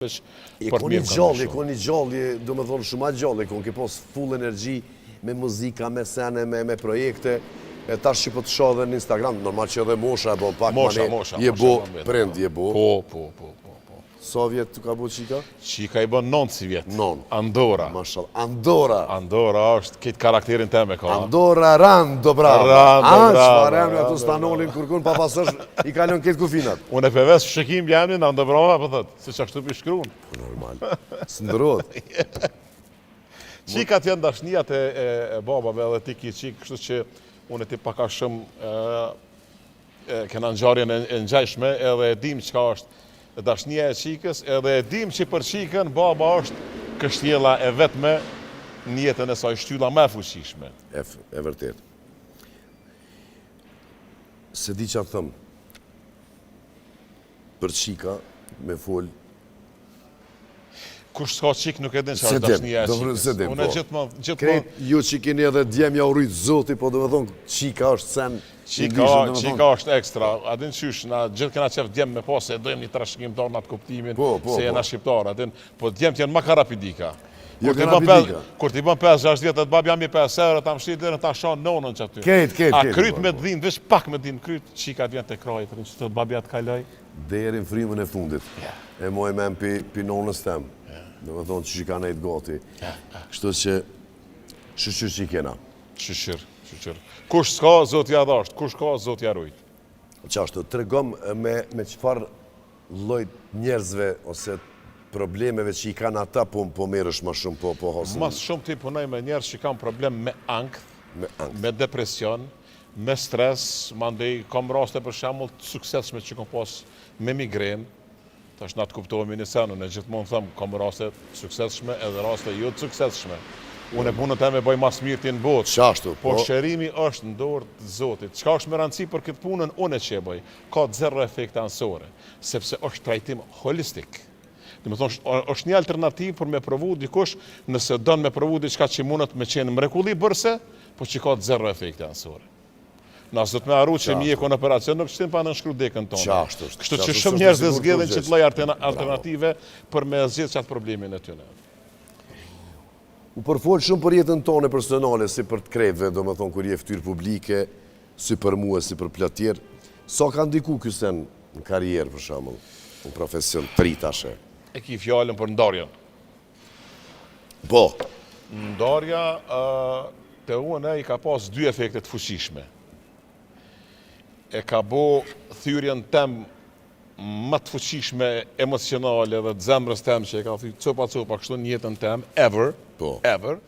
Veç Je për të kon i mirë më kanë gjallë, je ndryshu. kon i gjallë, je, do me thonë shumë a gjallë, je kon ke pas full energji me muzika, me sene, me, me projekte. E tash që po të shoh edhe në Instagram, normal që edhe mosha e bon pak, Mosha, mane, mosha, je mosha bo e bon vetë, prind, po. je bo. Po, po, po, po, po. Sa vjet të ka bo qika? Qika i bën 9 si vjet. Non. Andora. Mashallah. Andora. Andora është këtë karakterin tem e ka. Andora Rando Brava. Rando A, Brava, çfarë emri ato Rando stanolin kurkun pa pasosh i kalon këtë kufinat. Unë e peves shekim jemnin Ando Brava, po thot, se që ashtu pi shkruan. Po normal. S'ndrohet. Qikat janë dashnijat e, e, e babave edhe ti ki qikë, kështu që unë e ti paka shumë e, e, kena ngjarjen e, e ngjashme edhe e dim çka është dashnia e qikës, edhe e dim që për qikën baba është kështjella e vetme në jetën e saj, shtylla më e fuqishme. E, e vërtet. Se di që thëm, për qika me fol, Kush s'ka qik nuk e din Se çfarë është dim, dashnia e do të qikës. se dim, Unë po. gjithmonë gjithmonë Krejt ju që keni edhe djem ja u rrit zoti, po do me thonë qika është sen i Qika, ndryshëm, do me qika thonë. është ekstra. A din qysh, na gjithë kena qef djem me pas, se e dojmë një trashëgimtar në atë kuptimin, Po, po, se jena po. shqiptar, a din. Po djemt janë ma karapidika. Jo Kur t'i bën karapidika. Kur t'i bën 5-6 vjet, të bab jam i 5 euro, ta mshit derën ta shan nonën që aty. Krejt, krejt, A krejt, kryt po, me po. të dhimë, veç pak me të dhimë kryt, qika vjen te krahi, të që të babja të kaloj. Deri në frymën e fundit. E moj men pi, pi nonës tem. Do me thonë që që ka nejtë gati. Kështu që, shyqyr që i kena. Shyqyr, shyqyr. Kush s'ka, zoti ja dhasht, kush ka, zoti ja rujt. Qashtu, tregom me, me çfarë lloj njerëzve ose problemeve që i kanë ata po, po merresh ma shumë, po, po hasin Mas shumë ti punoj me njerëz që kanë problem me ankth, me ankth. me depresion, me stres, mandej kam raste për shembull të suksesshme që kam pas me migrenë. Tash na të kuptohemi një sen, unë gjithmonë them, kam raste të suksesshme edhe raste jo të suksesshme. Unë e punën teme bëj mas mirë në botë. Qashtu, Po po, shërimi është në dorë të Zotit. Çka është me rëndësi për këtë punën, unë e që e bëj. Ka zero efekte ansore, sepse është trajtim holistik. Dhe më thonë, është një alternativë për me provu dikush nëse don me provu diçka që mundet me qenë mrekulli bërse, po që ka zero efekte ansore. Na s'do të me harru që mjeku në operacion nuk shtin pa nënshkru dekën tonë. Qashtu është, Kështu që qashtu shumë s'është njerëz e e sigurt zgjedhin kurrgjë. që të lloj alternative për me zgjidh qatë problemin e tyre. U përfol shumë për jetën tonë personale, si për të krejtve, do me thonë, kur je fytyrë publike, si për mua, si për plot tjerë. Sa ka ndiku ky sen në karrierë, për shembull, në profesion të ri tash? E ki fjalën për ndarjen. Po, Ndarja ë, te unë i ka pas dy efekte të fuqishme. E ka bo thyrjen tem më të fuqishme emocionale dhe të zemrës tem që e ka thy copa copa kështu në jetën tem, ever, Po. ever.